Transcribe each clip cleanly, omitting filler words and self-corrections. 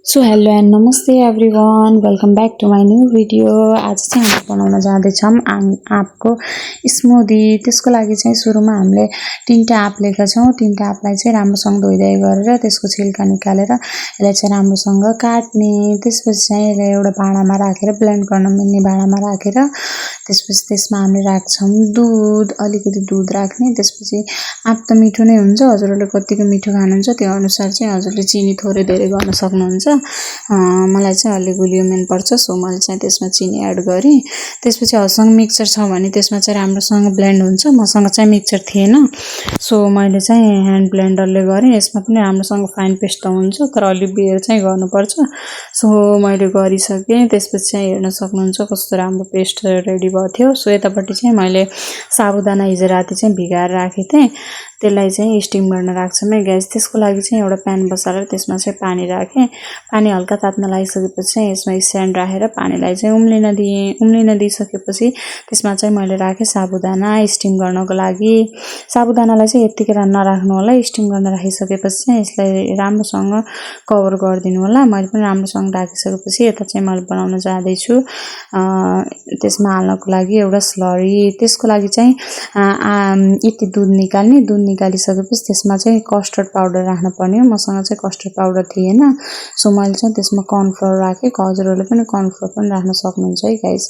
So hello and नमस्ते everyone, welcome back to my new video. आज चाहिँ हामी बनाउन जाँदैछौँ आँपको स्मुदी। त्यसको लागि चाहिँ सुरुमा हामीले 3टा आँप लिएका छौँ। 3टा आँपलाई चाहिँ राम्रोसँग धोइधाइ गरेर त्यसको छिल्का निकालेर यसलाई चाहिँ राम्रोसँग काट्ने। त्यसपछि चाहिँ यसलाई एउटा भाँडामा राखेर ब्लेन्ड गर्न मिल्ने भाँडामा राखेर त्यसपछि त्यसमा हामीले राख्छौँ दुध, अलिकति दुध राख्ने। त्यसपछि आँप त मिठो नै हुन्छ, हजुरहरूले कतिको मिठो खानुहुन्छ त्यो अनुसार चाहिँ हजुरले चिनी थोरै धेरै गर्न सक्नुहुन्छ। मलाई चाहिँ अलि गुलियो मनपर्छ, सो मैले चाहिँ त्यसमा चिनी एड गरेँ। त्यसपछि हजुरसँग मिक्सर छ भने त्यसमा चाहिँ राम्रोसँग ब्लेन्ड हुन्छ। मसँग चाहिँ मिक्सर थिएन, सो मैले चाहिँ ह्यान्ड ब्लेन्डरले गरेँ। यसमा पनि राम्रोसँग फाइन पेस्ट त हुन्छ, तर अलि बेर चाहिँ गर्नुपर्छ। सो मैले गरिसकेँ। त्यसपछि चाहिँ हेर्न सक्नुहुन्छ कस्तो राम्रो पेस्ट रेडी भयो थियो। सो यतापट्टि चाहिँ मैले साबुदाना हिजो राति चाहिँ भिगाएर राखेको थिएँ, त्यसलाई चाहिँ स्टिम गर्न राख्छौँ है गाइस। त्यसको लागि चाहिँ एउटा प्यान बसालेर त्यसमा चाहिँ पानी राखेँ। पानी हल्का तात्न लागिसकेपछि चाहिँ यसमा स्ट्यान्ड राखेर पानीलाई चाहिँ उम्लिन दिइसकेपछि त्यसमा चाहिँ मैले राखेँ साबुदाना स्टिम गर्नको लागि। साबुदानालाई चाहिँ यत्तिकै नराख्नु होला, स्टिम गर्न राखिसकेपछि चाहिँ यसलाई राम्रोसँग कभर गरिदिनु होला। मैले पनि राम्रोसँग राखिसकेपछि यता चाहिँ मैले बनाउन जाँदैछु त्यसमा हाल्नको लागि एउटा स्लरी। त्यसको लागि चाहिँ यति दुध निकाल्ने, दुध निकालिसकेपछि त्यसमा चाहिँ कस्टर्ड पाउडर राख्न पर्ने हो। मसँग चाहिँ कस्टर्ड पाउडर थिएन, सो मैले चाहिँ त्यसमा कर्नफ्लोर राखेँ। हजुरहरूले पनि कर्नफ्लोर पनि राख्न सक्नुहुन्छ है गाइस।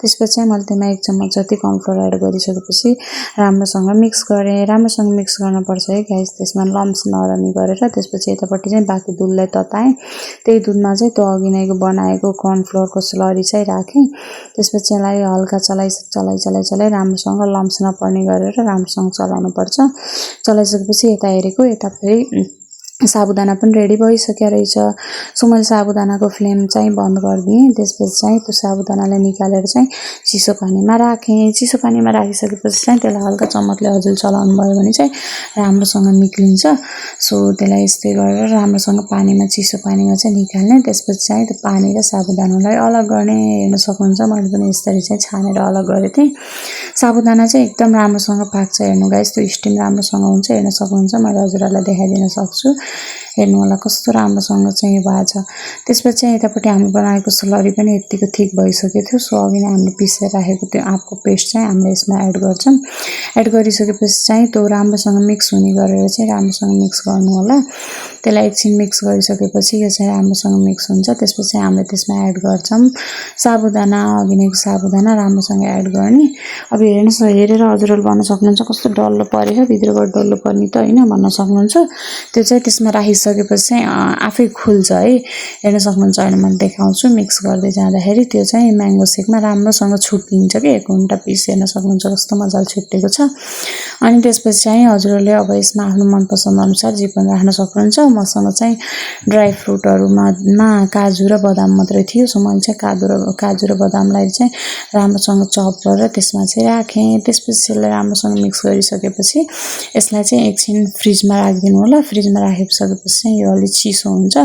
त्यसपछि चाहिँ मैले त्यसमा 1 चम्मच जति कर्नफ्लोर एड गरिसकेपछि राम्रोसँग मिक्स गरेँ। राम्रोसँग मिक्स गर्नुपर्छ है गाइस, त्यसमा लम्स नरहने गरेर। त्यसपछि यतापट्टि चाहिँ बाँकी दुधलाई तताएँ। त्यही दुधमा चाहिँ त्यो अघि नै बनाएको कर्नफ्लोरको स्लरी चाहिँ राखेँ। त्यसपछि यसलाई हल्का चलाइ राम्रोसँग लम्स नपर्ने गरेर राम्रोसँग चलाउनुपर्छ। चलाइसकेपछि यता हेरेको यता फेरि साबुदाना पनि रेडी भइसक्यो रहेछ। सो मैले साबुदानाको फ्लेम चाहिँ बन्द गरिदिएँ। त्यसपछि चाहिँ त्यो साबुदानालाई निकालेर चाहिँ चिसो पानीमा राखेँ। चिसो पानीमा राखिसकेपछि चाहिँ त्यसलाई हल्का चम्मचले हजुर चलाउनु भयो भने चाहिँ राम्रोसँग निक्लिन्छ। सो त्यसलाई यस्तै गरेर राम्रोसँग चिसो पानीमा चाहिँ निकाल्ने। त्यसपछि चाहिँ त्यो पानी र साबुदानालाई अलग गर्ने। हेर्न सक्नुहुन्छ मैले पनि यसरी चाहिँ छानेर अलग गरेको थिएँ। साबुदाना चाहिँ एकदम राम्रोसँग पाक्छ, हेर्नु गाइस, त्यो स्टिम राम्रोसँग हुन्छ। हेर्न सक्नुहुन्छ, मैले हजुरहरूलाई देखाइदिन सक्छु। हेर्नु होला कस्तो राम्रोसँग चाहिँ यो भएको छ। त्यसपछि चाहिँ यतापट्टि हामीले बनाएको स्लरी पनि यत्तिको थिक भइसकेको थियो। सो अघि नै हामीले पिसेर राखेको त्यो आँपको पेस्ट चाहिँ हामीले यसमा एड गर्छौँ। एड गरिसकेपछि चाहिँ त्यो राम्रोसँग मिक्स हुने गरेर चाहिँ राम्रोसँग मिक्स गर्नु होला। त्यसलाई एकछिन मिक्स गरिसकेपछि यो चाहिँ राम्रोसँग मिक्स हुन्छ। त्यसपछि हामीले त्यसमा एड गर्छौँ साबुदाना, अघि नैको साबुदाना राम्रोसँग एड गर्ने। अब हेर्नुहोस्, हेरेर हजुरहरूले भन्न सक्नुहुन्छ कस्तो डल्लो परेछ, भित्रबाट डल्लो पर्ने त होइन भन्न सक्नुहुन्छ। त्यो चाहिँ त्यसमा राखिसकेपछि चाहिँ आफै खुल्छ है, हेर्न सक्नुहुन्छ। अहिले मैले देखाउँछु मिक्स गर्दै जाँदाखेरि त्यो चाहिँ म्याङ्गो सेकमा राम्रोसँग छुट्टिन्छ कि 1 घन्टा पिस। हेर्न सक्नुहुन्छ कस्तो मजाले छुट्टेको छ। अनि त्यसपछि चाहिँ हजुरहरूले अब यसमा आफ्नो मनपसन्द अनुसार जे पनि राख्न सक्नुहुन्छ। मसँग चाहिँ ड्राई फ्रुटहरूमा काजु र बदाम मात्रै थियो, सो मैले चाहिँ काजु र बदामलाई चाहिँ राम्रोसँग चप गरेर त्यसमा चाहिँ राखेँ। त्यसपछि यसलाई राम्रोसँग मिक्स गरिसकेपछि यसलाई चाहिँ एकछिन फ्रिजमा राखिदिनु होला। फ्रिजमा राखिसकेपछि चाहिँ यो अलि चिसो हुन्छ,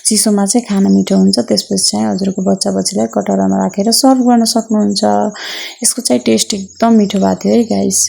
चिसोमा चाहिँ खान मिठो हुन्छ। त्यसपछि चाहिँ हजुरको बच्चाबच्चीलाई कटोरामा राखेर सर्भ गर्न सक्नुहुन्छ। यसको चाहिँ टेस्ट एकदम मिठो भएको थियो है गाइस।